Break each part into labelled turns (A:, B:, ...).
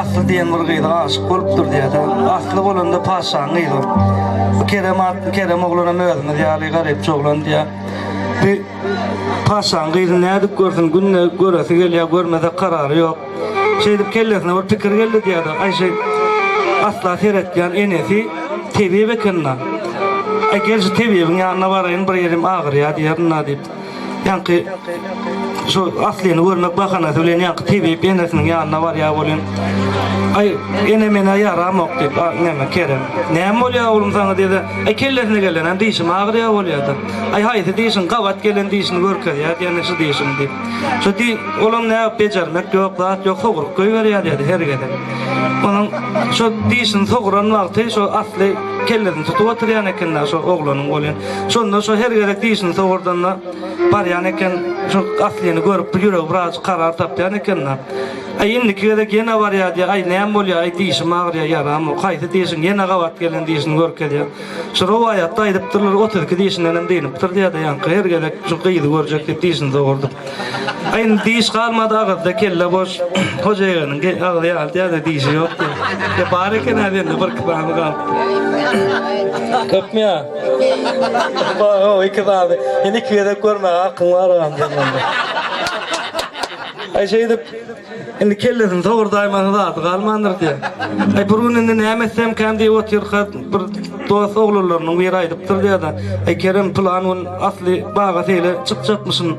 A: Asly diýen bir gyza aşyk bolupdyr diýýär-de. Asly bolanda patyşanyň gyzy. Bu Kerem atly Kerem oglanam özümiz ýaly garypja oglan diýýär. Bu patyşanyň gyzyny nädip görsün, günde göresi gelýär, görmese karary ýok. Şeýdip kellesine bir pikir geldi diýýär-de. Aý şeý Asla seretýän enesi tebip eken-de. Aý gel şu tebibiň ýanyna baraýyn, bir ýerim agyrýar diýerin-de diýip. Ýaňky şu Aslyny görmek bahanasy bilen ýaňky tebip enesiniň ýanyna barýar welin, Aý, ene men-ä ýaramok diýip, a, näme, Kerem. Näme bolýar oglum saňa diýse, Aý, kellesine gelenem dişim agyrýar bolýar-da. Aý, haýsy dişiň, gabat gelen dişini görkezýär diýende şu dişim diýip. Şu di, olam nä bejermek ýok, zat ýok, sogrup goýberýär diýdi her gezek. Onuň şo dişini sogran wagty şo Asly kellesini tutup oturýan eken-dä şo oglanyň welin. Şonda şo her gezek dişini sogurdanda barýan eken, şo Aslyny görüp bir ýüregi birazjyk karar tapýan eken-de. Aý, indiki gezek ýene barýar diýýär, aý, näme bolýar, aý, dişim agyrýar, ýaramok, haýsy dişiň, ýene gabat gelen dişini görkezýär. Şu rowaýatda aýdypdyrlar, 32 dişindenem dynypdyr diýýär-de, ýaňky her gezek şu gyzy görjek diýip dişini sogurdyp. Aý, indi diş galmady agyzda, kelle boş. Hoja ýegeniň agzy ýaly diýýär-de, dişi ýok diýýär. Ýa bar eken-ä sende, birki sany galypdyr. Köpmi ýa? Bar, o iki sany. Indi iki gezek görmäge hakyň bar agam seň onda. Aý, şeýdip, indi kellesini sogurdaýmasa zady galmandyr diýýär. Aý, bir gün indi näme etsemkäm diýip otyrka, bir dost oglanlarynyň biri aýdypdyr diýýär-de, Aý, Kerem, pylan gün Asly baga seýle çykjakmyşyn,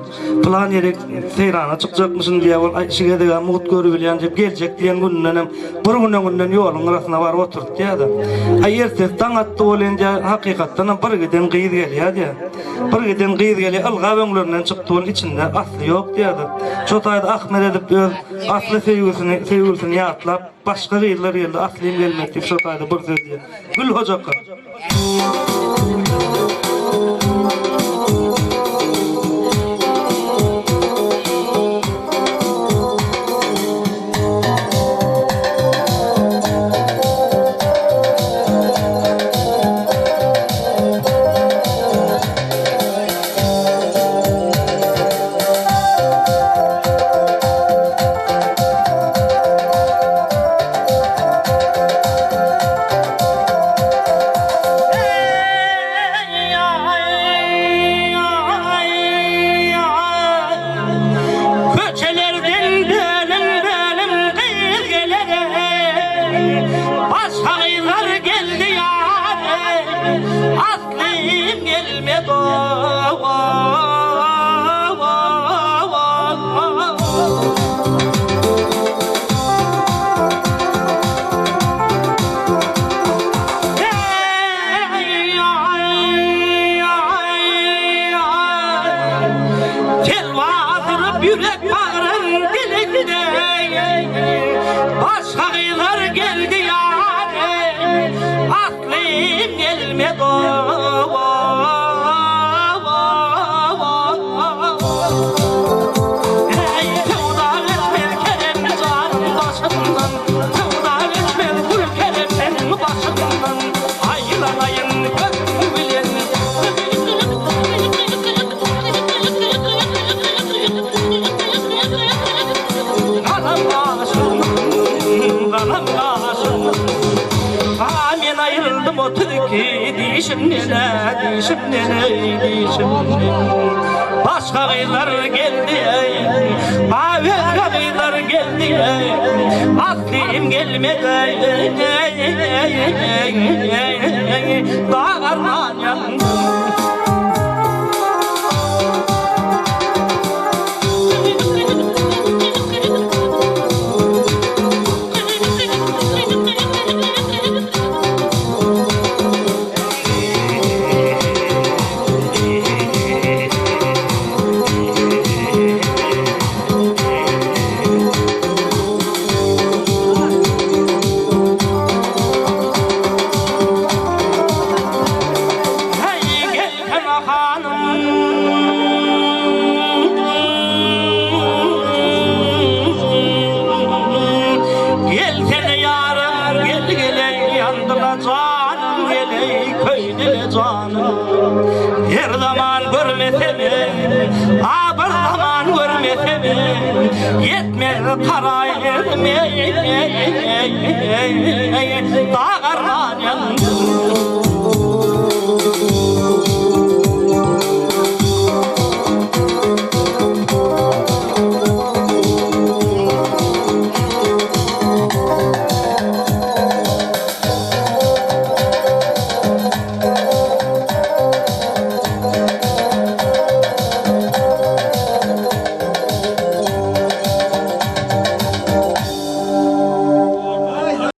A: pylan ýere seýrana çykjakmyşyn diýýär. Ol, Aý, şu gezeg-ä mugt görübilýän diýip, geljek diýen günündenem bir gün öňünden ýoluň gyrasyna baryp oturdy diýýär-de. Aý, ertesi daň atdy welin diýýär, hakykatdanam bir giden gyz gelýär diýýär. Bir giden gyz gelýär, ylgap öňlerinden çykdy, ol içinde Asly ýok diýýär-de. Şo taýda ahmyr edip öz Asly söýgüsini, söýgülisini ýatlap, başga gyzlar geldi, Aslym gelmedi diýip şo taýda bir söz diýýär. Gül hojaka.
B: Köçelerden bölüm-bölüm gyz geler Başga gyzlar geldi ýar Aslym gelmedi Telwa asyryp ýürek bagrym dilinde Başga gyzlar geldi ýar Aslym gelmedi Eý söwda etmez kerem janym başymdan Söwda etmez gül kerem meniň başymdan Aýlanaýyn gözüň bilen. Galam gaşym, galam gaşym. A men aýryldym 32 dişimden, dişimden, dişimden. Başga gyzlar geldi, a özge gyzlar geldi. Aslym gelmedi, Dagarman ýandym. Heý, gelsene hanym. Gelsene ýarym, gel geleý, ýandyla janym, geleý, köýdüle janym. Her zaman görmesem, a bir zaman görmesem. Eýlesemem, ýetmez taraýym, eý, eý, eý, eý, dagarman ýandym.